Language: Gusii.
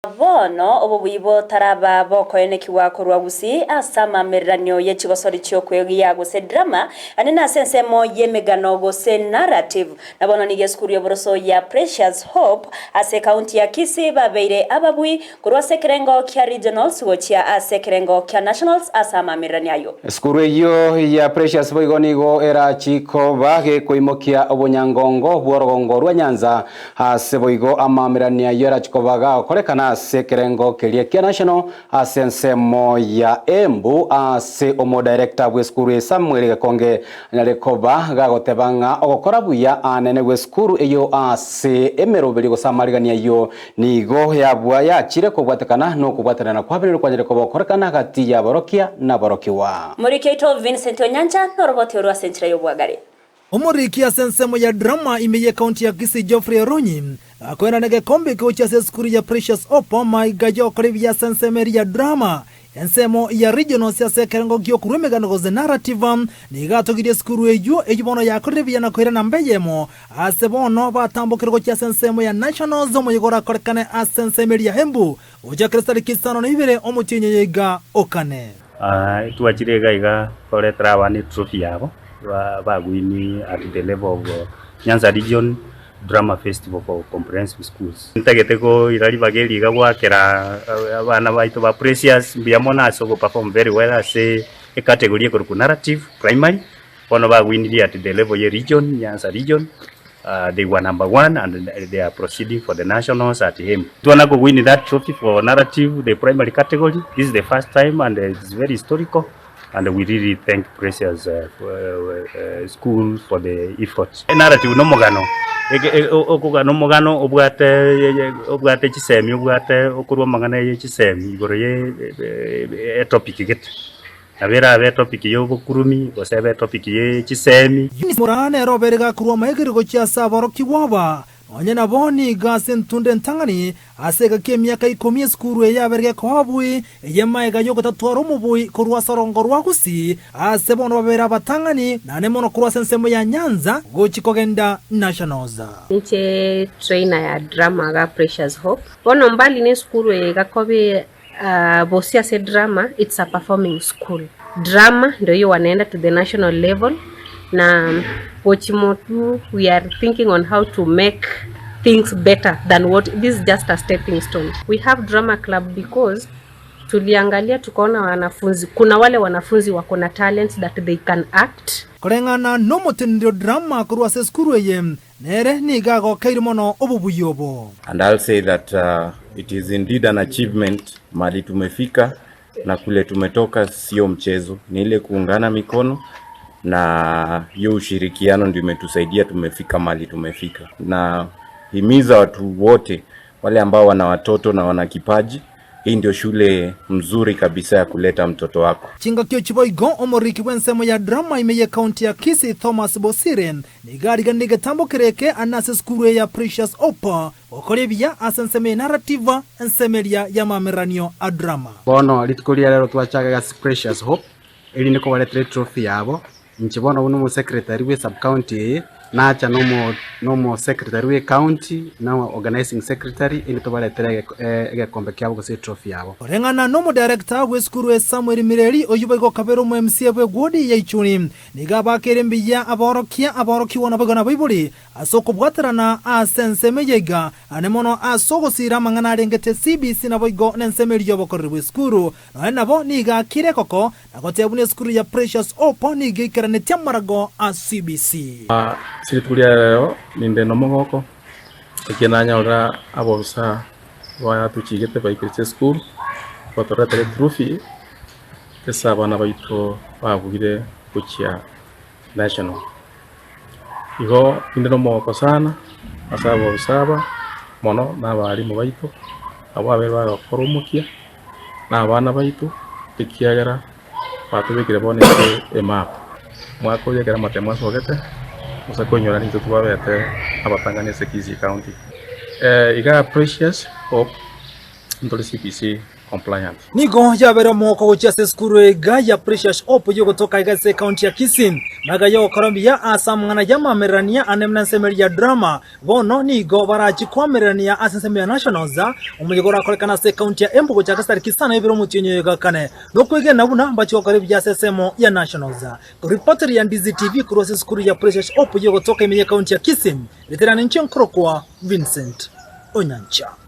Bono obobui botaraba bokoenekigwa korwa Gusii ase amamereranio ye chigosori chi'okwegia gose drama, ande nase ensemo y'emegano gose narrative. Na bono nigo esukuru y'oboroso ya Precious Hope ase ekaunti ya Kisii babeire ababui korwa ase ekerengo kia regionals gochia ase ekerengo kia nationals ase amamereranio ayio. Esukuru eyio ya Precious boigo nigo erachi koba gekoimokia obonyangongo bw'orogongo rwa Nyanza Ase boigo amaamererania ayio arachie koba gagokorekana ase ekerengo keria kia National ase ensemo ya Embu ase omodirector bw'esukuru eye Samuel Gekonge anyare koba gagoteba ng'a ogokora buya anene gw'esukuru eyio ase emeroberio gose amarigani ayio nigo yabua yachire kobwatekana nokobwatanana kwabereire kwanyare koba gokorekana gati y'aborokia naborokigwa. Moriki oito Vincent Onyancha noroboti orwo ase enchera y'obwagare. Omoriki ase ensemo ya Drama ime y'Ekaunti ya Kisii Geoffrey Oronyi akoenana egekombe eke gochia ase esukuru ya Precious Hope maiga y'okora ebiya ase ensemo eria ya Drama. Ensemo ya Regionals ase ekerengo gi'okorua emegano gose Narrative nigo atogirie esukuru eyio eyio bono yakorire buya na koira namba eyemo ase bono batambokire gochia ase ensemo ya Nationals omoyega orakorekane ase ensemo eria ya Embu gochakera chitariki isano na ibere omotienyi oyo iga okane. Twachire iga iga koretera abana etrophy yabo bagwini at the level of Nyanza Region Drama Festival for Comprehensive Schools. Ntagete koira ribaga eri iga goakera abana baito ba Precious mbuya mono ase ogoperform very well ase ecategory ekorokwa narrative primary, bono bagwinirie at the level ye region, Nyanza Region, they were number one and they are proceeding for the nationals at Embu. Twana kowin that trophy for narrative the primary category, this is the first time and it's very historical and we really thank Precious school for the effort. Narrative nomogano, okogana omogano obwate obwate chisemi obwate okorwa amang'ana ye chisemi igoro ye etopic gete. Nabo erabe etopic y'obokurumi gose ebe etopic ye chisemi. Eunice Moraa nere obeire gakorwa amaegeri gochia ase aborokigwa aba, Nonya nabo nigo ase entunda entang'ani ase egaki emiaka ikomi esukuru eye yabeire gekoa obui, eye magega y'ogotatwara omobui korwa ase orongo rwa Gusii, ase bono babere abatang'ani, naende mono korwa ase ensemo ya Nyanza gochia kogenda Nationals. Inche trainer ya drama ga Precious Hope. Bono mbali nesukuru eye igakoba bosio ase drama, it's a performing school. Drama ndio hiyo wanaenda to the national level na gochi motu we are thinking on how to make things better than what this is just a stepping stone. We have drama club because tuliangalia tukaona wanafunzi, kuna wale wanafunzi wako na talents that they can act. Koreng'ana nomoteneneri o drama korwa ase esukuru eye, Nere nigo agokeire mono obobuya obo. And I'll say that it is indeed an achievement mahali tumefika na kule tumetoka sio mchezo, ni ile kuungana mikono na hiyo ushirikiano ndio imetusaidia tumefika mahali tumefika. Na himiza watu wote wale ambao wana watoto na wana kipaji Hii ndio shule mzuri kabisa ya kuleta mtoto wako. Chingaki chiboigo omoriki bw'ensemo ya drama ime y'ecounty ya Kisii Thomas Bosire nigo ariganire egetambo kere eke ane ase esukuru eye ya Precious Hope gokora ebiya ase ensemo ye narrative ensemo eria y'amamereranio a drama. Bono rituko ria rero twachaka egasi Precious Hope, erinde kobaretera etrophy yabo, Inche bono buna omosecretary bwe sub-county eye, nacha nomo nomosecretary bwe county, na organizing secretary, inde tobaretere egeko egekombe kiabo gose etrophy yabo. Koreng'ana nomodirector bw'esukuru eye Samuel Mireri oyio boigo okabera omo MCA bw'eward ya Ichuni, nigo abakeire mbuya aborokia, aborokigwa naboigo nabaibori Ase okobwaterana ase ensemo eye iga, ane mono ase ogosiira amang'ana arengete CBC naboigo nensemo eria y'obokoreri bw'esukuru. Nonya nabo nigo akire ekoko na goteba buna esukuru ya Precious Hope nigo eikeranetie amarago a CBC. Ase rituko ria rero ninde nomogoko, ekiagera nanyorire abobisa batochigete baikire esukuru, batoretera etrophy ase abana baito babugire gochia national. Igo inde nomogoko sana ase abobisa aba mono na abalimu baito, abwo babeire bagokora omokia, na abana baito, ekiagera batobekire bono ase emap. Omwaka oyo ekero amatemo asogete, gose koinyora nintwe twabete abatang'ani ase Kisii County. Igaa Precious Hope ntore CBC. compliant. Nigo yabere omogoko gochia ase esukuru eye ya Precious Hope y'ogotoka iga ase ekaunti ya Kisii, magega y'ogokora mbuya ase amang'ana y'amamererania ane buna ensemo eria ya drama. Bono nigo barachie koamererania ase ensemo ya Nationals, omoyega orakorekane ase ekaunti ya Embu gochaka ase tariki isano na ibere omotienyi oyo gakane. Nokwegena buna mbachie gokora ebiya ase ensemo ya Nationals. Ripoti ya Ndizi TV korwa ase esukuru ya Precious Hope y'ogotoka ime y'ekaunti ya Kisii, Reterana inche nkorokwa Vincent Onyancha.